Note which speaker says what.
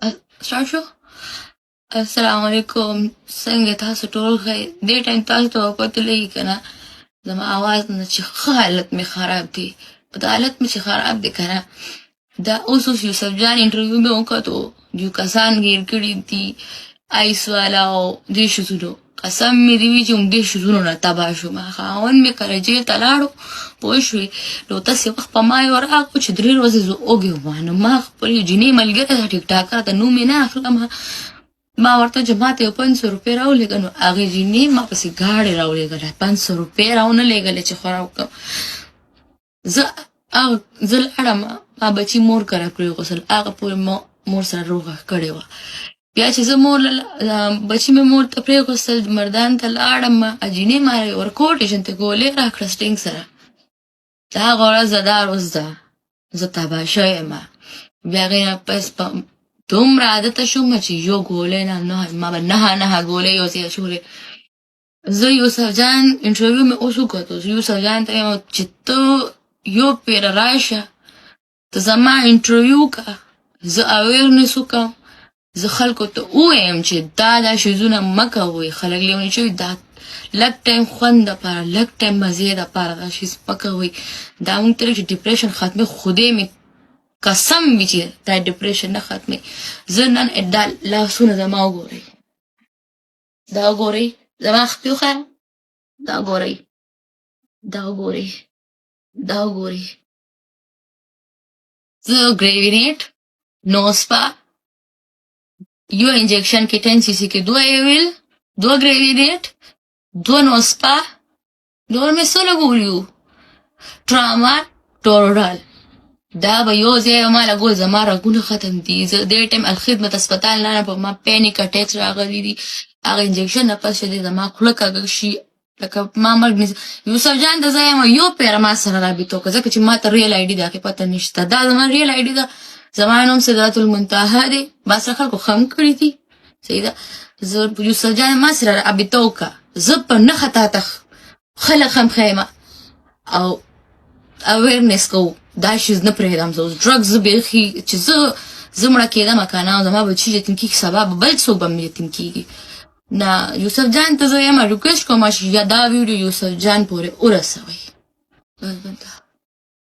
Speaker 1: سټارټ شو. السلام علیکم، څنګه تاسو ټول؟ ښه دې ټایم تاسو ته پته لګي که نه زما اواز نه چې ښه حالت مې خراب دی. په دا حالت مې چې خراب دی که نه، دا اوس اوس یوسف جان انټرویو مې وکتو، یو کسان ګیر کړي دي آیس والا او دې شزونو. قسم مې دې وي چې همدې شزونو نه تباه شوم. خاوند مې کله جیل ته لاړو، پوه شوې، نو تاسې وخت په ما یو راغو چې 3 ورځې زه وږې وم. نو ما خپل جینۍ ملګرې ده، ټیک ټاکر ته نوم یې نه اخلم، ما ورته چې ما ته یو 500 روپۍ راولېږه. نو هغې جینۍ ما پسې ګاډی راولېږله، 500 روپۍ راونه لېږلې چې خوراک وکړم. زه هغه زه لاړم، ما بچي مور کره پرېښوسل، هغه پورې ما مور سره روغه کړې وه. بیا چې زه مور بچي مې مور ته پرېښوستل، مردان ته لاړم، جینۍ ما ورکوټې شنتې ګولۍ راکړه سټینګ سره. دا هغه ورځ ده، دا ورځ ده، زه تباه شوې یم. بیا هغې نه پس په دومره عادته شوم چې یو ګولۍ نه نه، ما به نهه نهه ګولۍ یو ځای اچولې. زه یوسف جان انټرویو مې اوس وکتو، زه یوسف جان ته وایم چې ته یو پېره راشه، ته زما انټرویو وکړه، زه اویرنس وکړم، زه خلکو ته ووایم چې دا دا شیزونه مه کوئ، خلک لیوني شوي، دا لږ ټایم خوند دپاره، لږ ټایم مزې دپاره دا شیز مه کوئ. دا موږ ته چې ډپریشن ختمي، خدای مې قسم وي چې دا ډپریشن نه ختمي. زه نن دا لاسونه زما وګورئ، دا وګورئ، زما خپې وښیه، دا وګورئ، دا وګورئ، دا وګورئ. زه ګریوینیټ نوسپا یو انجکشن کې 10 سی سی کې 2 ایویل، 2 ګریوینیټ، 2 نوسپا، نور مې څه لګولي وو، ټراما ټورډال، دا به یو ځای ما لګول. زما رګونه ختم دي. زه دې ټایم الخدمت هسپتال نه په ما پینیک اټیکس راغلي دي. هغه انجکشن نه پس چې زما خوله کږه شي لکه ما مرګ نس. یوسف جان ته زه یم، یو پېره ما سره رابطه وکړه، ځکه چې ما ته ریل آی ډي د هغې پته نشته. دا زما ریل آی ډي ده، زما نوم سدرت المنتها دی، ما سره خلکو خم کړي دي. صحیح ده، زه یوسف جان ما سره رابطه وکړه، زه په نښه تا ته خلک هم ښیم او اویرنس کوو. دا شیز نه پرېږدم زه اوس ډرګز بیخي، چې زه مړه کېدم که نه، زما بچي یتیم کېږي، سبا به بل څوک به مې یتیم کېږي. نه، یوسف جان ته زه یم ریکویسټ کوم چې یا دا ویډیو یوسف جان پورې ورسوئ. بس.